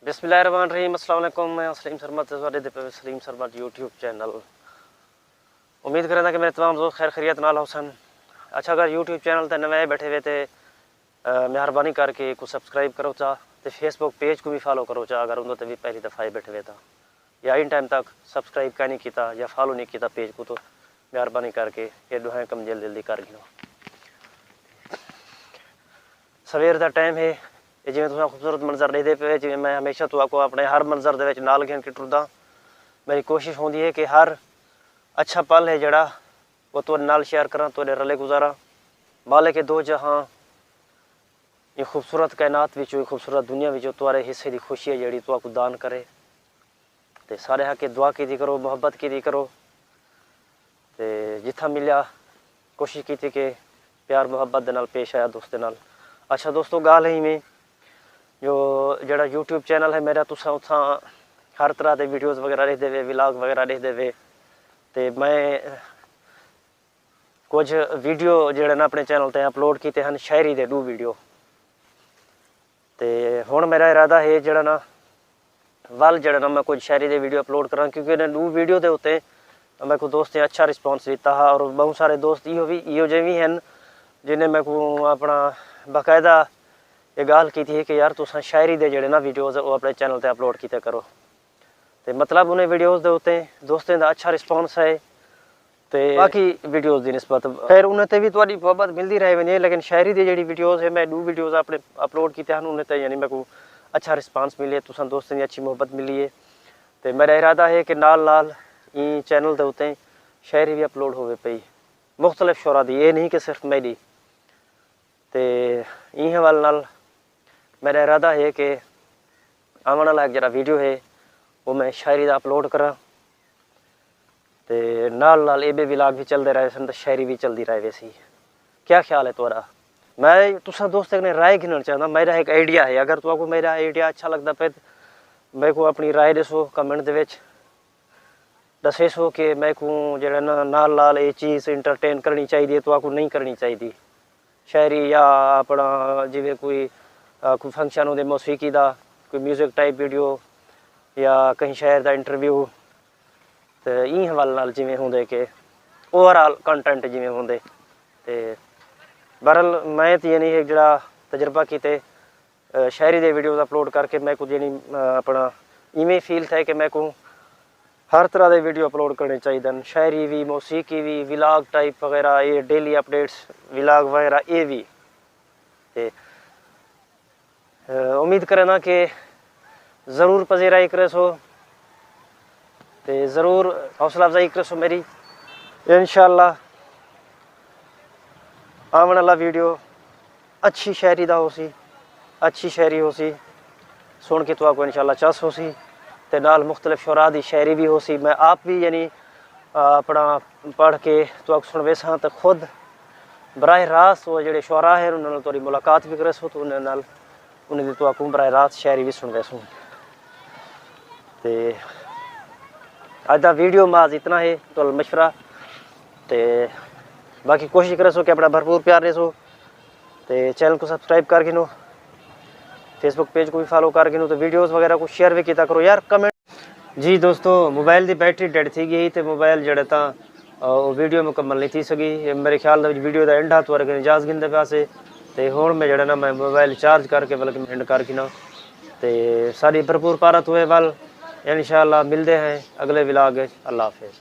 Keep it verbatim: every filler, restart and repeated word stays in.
بسم اللہ الرحمن الرحیم۔ السلام علیکم، میں سلیم سرمد تے تہاڈے ݙیہدے پئے سلیم سرمد یوٹیوب چینل۔ امید کریندا کہ میرے تمام دوست خیر خیریت نال ہوسن۔ اچھا، اگر یوٹیوب چینل تے نویں آئے بیٹھے وے تے، آ، مہربانی کر کے کو سبسکرائب کرو چا، تے فیس بک پیج کو بھی فالو کرو چا، اگر اندر تے بھی پہلی دفعہ آئے بیٹھے وے تاں، یا ان ٹائم تک سبسکرائب کائنی کیتا یا فالو نہیں کیتا پیج کو، تو مہربانی کر کے یہ ݙوہیں کم جلدی جلدی کر گھنو۔ سویر دا ٹائم ہے، تے جیویں تساں خوبصورت منظر ݙیہدے پئے، جیویں میں ہمیشہ تہاکوں اپݨے ہر منظر دے وچ نال گھن کے ٹردا۔ میری کوشش ہوندی ہے کہ ہر اچھا پل ہے جیڑھا، او تہاڈے نال شیئر کراں، تہاڈے رلے گزاراں۔ مالک دو جہاں، ایں خوبصورت کائنات وچوں، ایں خوبصورت دنیا وچوں تہاڈے حصے دی خوشی ہے جیڑھی تہاکوں دان کرے۔ تے سارے ہا کے دعا کیتی کرو، محبت کیتی کرو۔ تے جتھاں ملیا، کوشش کیتی کہ پیار محبت دے نال پیش آیا دوست دے نال۔ اچھا دوستو، ڳالھ ہے ایویں جو جیڑھا یوٹیوب چینل ہے میرا، تساں اتھاں ہر طرح دے ویڈیوز وغیرہ ݙیہدے وے، ولاگ وغیرہ ݙیہدے وے۔ تے میں کجھ ویڈیو جیڑھے نا اپݨے چینل تے اپلوڈ کیتے ہن، شاعری دے ݙو ویڈیو۔ تے ہݨ میرا ارادہ ہے جیڑھا نا ول جیڑھا نا میں کجھ شاعری دے ویڈیو اپلوڈ کراں، کیونکہ انہیں ݙو ویڈیو دے اتے میکوں دوستیں اچھا رسپانس ݙتا ہا، اور ٻہوں سارے دوست ایہو وی، ایہو جے وی ہن جنہیں میکوں اپݨا باقاعدہ یہ ڳالھ کیتی ہے کہ یار تساں شاعری دے جیڑھے نا ویڈیوز او اپݨے چینل تے اپلوڈ کیتے کرو۔ تے مطلب انہیں ویڈیوز دے اتے دوستیں دا اچھا رسپانس ہے۔ تے باقی ویڈیوز دی نسبت، خیر، انہیں تے وی تہاڈی محبت ملدی رہ ونڄے، لیکن شاعری دی جیڑھی ویڈیوز ہے، میں ݙو ویڈیوز اپݨے اپلوڈ کیتے ہن، انہیں تے یعنی میکوں اچھا رسپانس ملے، تساں دوستیں دی اچھی محبت ملی ہے۔ تے میرا ارادہ ہے کہ نال نال ایں چینل دے اتے شاعری وی اپلوڈ ہووے پئی، مختلف شعراء دی، اے نہیں کہ صرف میݙی۔ تے ایں حوالے نال میرا ارادہ ہے کہ آوݨ والا ہک جیڑھا ویڈیو ہے، وہ میں شاعری دا اپلوڈ کراں۔ تے نال نال اے ٻئے ولاگ وی چلدے رہ ویسن تے شاعری وی چلدی رہ ویسی۔ کیا خیال ہے تہاڈا؟ میں تساں دوستیں کنے رائے گھنݨ چاہنداں، میرا ہک آئیڈیا ہے، اگر تہاکوں میرا آئیڈیا اچھا لڳدا پئے تے میکوں اپݨی رائے ݙیسو کمنٹ دے وچ۔ ݙسیسو کہ میکوں جیڑھا نا نال نال اے چیز انٹرٹین کرݨی چاہیدی ہے، تہاکوں نہیں کرݨی چاہیدی۔ شاعری یا اپݨا جیویں کوئی، آ، کوئی فنکشن ہوندے موسیقی دا، کوئی میوزک ٹائپ ویڈیو یا کہیں شاعر دا انٹرویو، تے ایں حوالے نال جیویں ہوندے کہ اوور آل کنٹینٹ جیویں ہوندے۔ تے بہرحال میں تے یعنی ہک جیڑھا تجربہ کیتے، آ، شاعری دے ویڈیوز اپلوڈ کر کے میکوں یعنی، آ، اپݨا ایویں فیل تھئے کہ میکوں ہر طرح دے ویڈیو اپلوڈ کرݨے چاہیدن، شاعری وی، موسیقی وی، ولاگ ٹائپ وغیرہ، اے ڈیلی اپڈیٹس، ولاگ وغیرہ اے وی۔ تے، آ، امید کرینداں کہ ضرور پذیرائی کریسو تے ضرور حوصلہ افزائی کریسو میری۔ انشاءاللہ آوݨ والا ویڈیو اچھی شاعری دا ہوسی، اچھی شاعری ہوسی، سݨ کے تہاکوں انشاءاللہ چس ہوسی، تے نال مختلف شعراء دی شاعری وی ہوسی۔ میں آپ وی یعنی، آ، اپݨا پڑھ کے تہاکوں سݨویساں، تے خود براہ راست او جیڑھے شعراء ہن انہاں نال تہاڈی ملاقات وی کریسوں، تے انہاں نال انہاں دی تہاکوں براہ راست شاعری وی سݨویسوں۔ تے اڄ دا ویڈیو محض اتنا ہے، تہاڈے نال مشورہ۔ تے باقی کوشش کریسوں کہ اپݨا بھرپور پیار ݙیسو۔ تے چینل کوں سبسکرائب کر گھنو، فیس بک پیج کوں وی فالو کر گھنو، تے ویڈیوز وغیرہ کوں شیئر وی کیتا کرو یار، کمنٹ۔ جی دوستو، موبائل دی بیٹری ڈیڈ تھی ڳئی تے موبائل جیڑھا تاں، آ، او ویڈیو مکمل نہیں تھی سڳی۔ اے میرے خیال دے وچ ویڈیو دا اینڈ ہا، تہاڈے کنے اجازت گھندے پئے ہاسے۔ تے ہݨ میں جیڑھا نا میں موبائل چارج کر کے بلکہ اینڈ کر گھناں۔ تے ساݙی بھرپور پارت ہوئے ول، انشاءاللہ ملدے ہیں اڳلے ولاگ وچ۔ اللہ حافظ۔